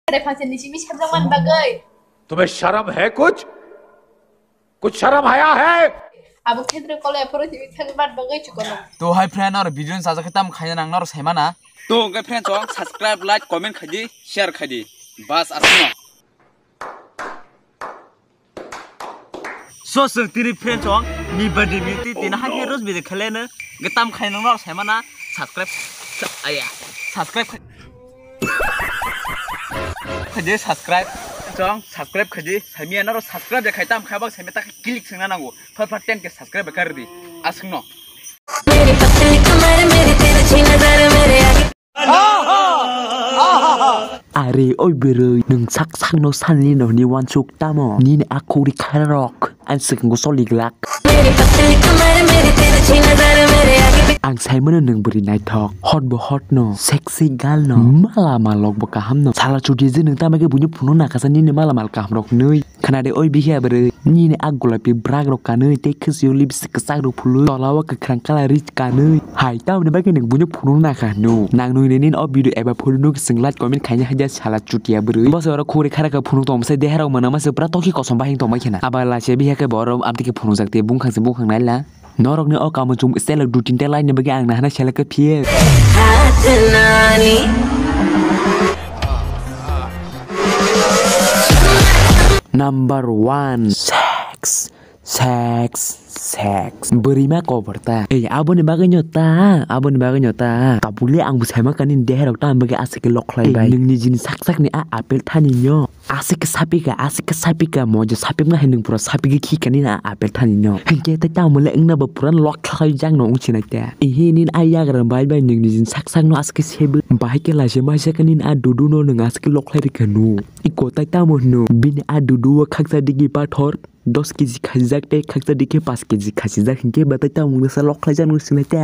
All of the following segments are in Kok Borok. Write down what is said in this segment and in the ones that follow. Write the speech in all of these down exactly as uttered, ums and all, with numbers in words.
Ade phangsa nisi mi sarjak man bagwi. तुम्हें शर्म है कुछ? कुछ शर्म हया है? Abo khetre kole phoro timi thang man bagwi chukono. To hai friend, oro video ni sajak khe tam khaina nang noro saimana. To hwnkhe friend chong subscribe, like, comment khaidi, share khaidi. Bas aswkno. So, so, tini friend chong ni birthday meeting tini hai khe rose bide khale no. Hwnkhe tam khaina nang noro saimana subscribe. Aya, subscribe khai. Khaidi subscribe. Chong subscribe khaidi. Sami anaro subscribe de khai tam khabak sami ta click sengna nango. Far far ten K subscribe kar di. Aswkno. मेरी पतली कमर, मेरी तिरछी नजर, मेरे आगे Are oi bwrwi, nwng sak sakno sanli no hwnwi uansuk tamo? Nini a khukri khararok ang swkanggo choli glak. मेरी पतली कमर, मेरी तिरछी नजर, मेरे आगे Ang saimano nwng bwrwi naithok, hot bo hot no, sexy gal no, mala malok bo kaham no. Sala chuti je nwng tamo khe buino phunuk nakha sa nini mala mal kaham rok nwi. Khna de oi bihya bwrwi, nini a gulapi bwrak rok kanwi tei khwsio lipstick kwchak rok phulwi, tola o kwkhwrang colour ri kanwi. Hai tamoni bagwi nwng buino phunuk nakha hwno. Nang nwi nini o video eba photo no chwng like comment khaina haida sala chutia bwrwi. Bose oro khuri khara khe phunuk tong se deha rok mwnama se pura tokhi kosom bahing tongma khena. Aba lachi bihya khe bo oro amtwi khe phunukjak tei bungkhang se bungkhang naila. Norokni o kamu chum style rok dutin te line ni bagwi ang nahana selek khe phiye. Number one, sex, sex, sex. Bwrwi ma kobor ta. Ei, aboni bagwi no ta, aboni bagwi no ta. Tabule ang bo saima kani deha rok ta bagwi aswk khe lok khlai bai. Nini jini sak sak ni a apple thani no. Aswk khe sapika, aswk khe sapika, moja sapikma hai nwng pura sapigwi khikani na apple thani no. Hinkhe tei tamo le wngna bo pura lok khlai jak no wngsinai te. Ihi nini a yagra bai bai nwng nini sak sak no aswk khe sebwi. Bahai khe laise maisa khe nini a dudu no nwng aswk khe lok khlai rikha no. Iko tai tamo hwno bini a dudu o khaksa digi pathor dos kg khasijak tei khaksa dikhe paanch kg khasijak hinkhe batai tamo wngsa lok khlai jak no wngsinai te.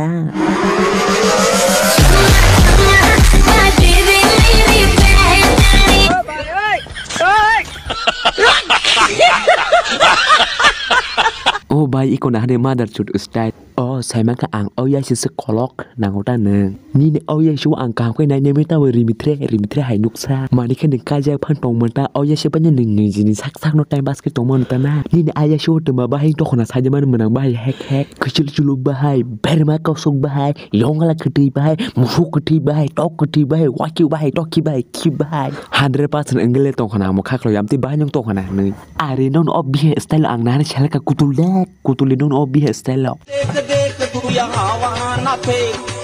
O bai iko nahani mother chut style. O saimaka ang o yaisi se kolok nango ta nwng. Nini o yaisi o ang kaham khe nai nai tamo rimithre rimithre hai nuksa. Mani khe nwng kaijak phan tongmanta o yaisi bai nwng nini sak sak no time pass khe tongmanta na. Nini a yaisi o twma bahai tokhona sajamani mwnang bahai hek hek. Khuchul chuluk bahai, berma kosok bahai, yongla kwtwi bahai, musuk kwtwi bahai, tok kwtwi bahai, waki bahai, toki bahai, ki bahai. Hundred percent wngwi le tongkhana amo khakloi amtwi bahai nwng tongkhana hwnwi. Are nono o bihe style ang nahani seleka kutul de, kutul de nono o bihe style o.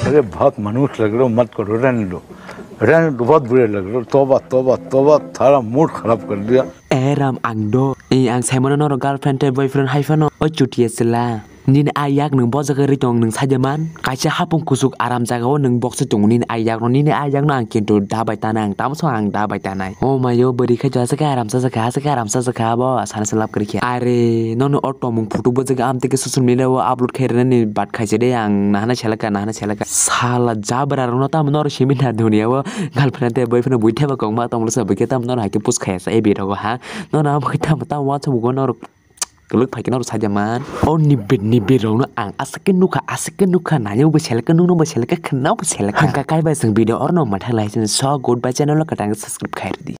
अरे बहुत मनहूस लग रहे हो, मत करो, रहने दो, रहने दो, बहुत बुरे लग रहे हो। तौबा, तौबा, तौबा, सारा मूड खराब कर दिया। Eram ang do, e ang saimano noro girlfriend tei boyfriend hai phano, o chutia chwla. Nini a yak nwng bojak ri tong nwng saida man, kaisa hapung kusuk aram jaga o nwng boksa tongo nini a yak no, nini a yak no ang kintu da bai tana ang tamso ang da bai tanai. O mayo bwrwi khe jasa khe aram sa jakha, asa khe aram sa jakha abo sana se lab kwrwi khe. Are nono o tongmung photo bojak amtwi khe social media o upload khe rwnani bat khaise de ang nahana selaka, nahana selaka. Sala jabra rokno tamo noro simi na dunia o girlfriend tei boyfriend bui theba kok ma tonglo sa bui khe tamo noro hai khe post khaya sa e biro ha. Nono amo khe tamo tamo uansukgo noro. Kwlwk phai khe noro saida man. O nibit nibit rokno ang aswk khe nukha, aswk khe nukha, nayo bo selek khe, nukno bo selek khe, khwnao bo selek khe. Hwnkha kaibai chwng video orno mwthang lai sini. So, goodbye, channel o kwtang subscribe khai rwdi.